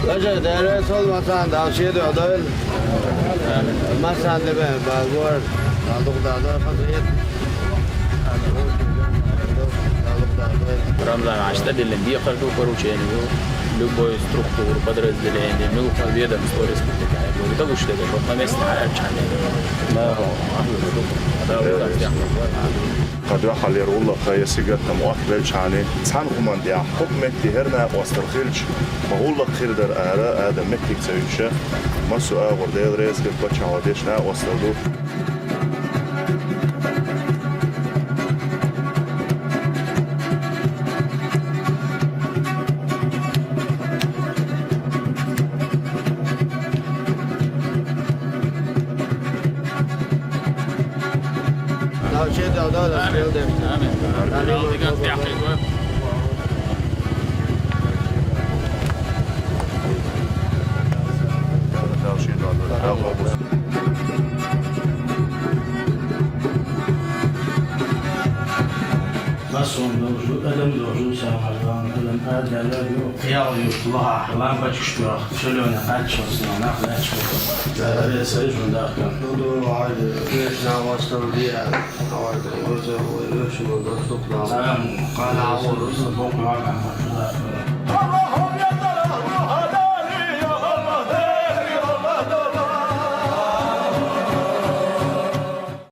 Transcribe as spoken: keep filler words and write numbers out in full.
Ража, деррес хьо масанна, Дала шедар дойла. Масанна де бен, базор, Дала дукха дакъа дойла, хаза ет. Рамзан, Ӏа тӀадиллина декхар ду, поручени ю, любой структура, подразделение, муьлхха ведомство республикехь, ду, ца гуш дерг, хӀокху местехь Ӏачхьана. Да, да, да. Тхан дуьххьарлера гӀуллакх я сингаттам Ӏоттабелчхьана, цхьана хӀуманна тӀехь хӀокху метте хӀара накъосталла хилча, тхан гӀуллакх хир дара ара, адам меттиг ца вуьтуш, массо а агӀор Дела реза хила, паччахьо дечу накъосталла ду. Масса хӀума долуш ду, адам долуш ду, сагӀа хьажа, адам ада ю, кхел юш, лахахь, лампочкаш тоьхна, шалёна кхаччалц, нах лаьтташ хӀума. Дала реза хила, хӀума дахка. Ду, ду, хьажа, вешна вастал диа, хьавар, веза, вай вешна доступна. Ам, кхана хьавар, боккха вагам, да.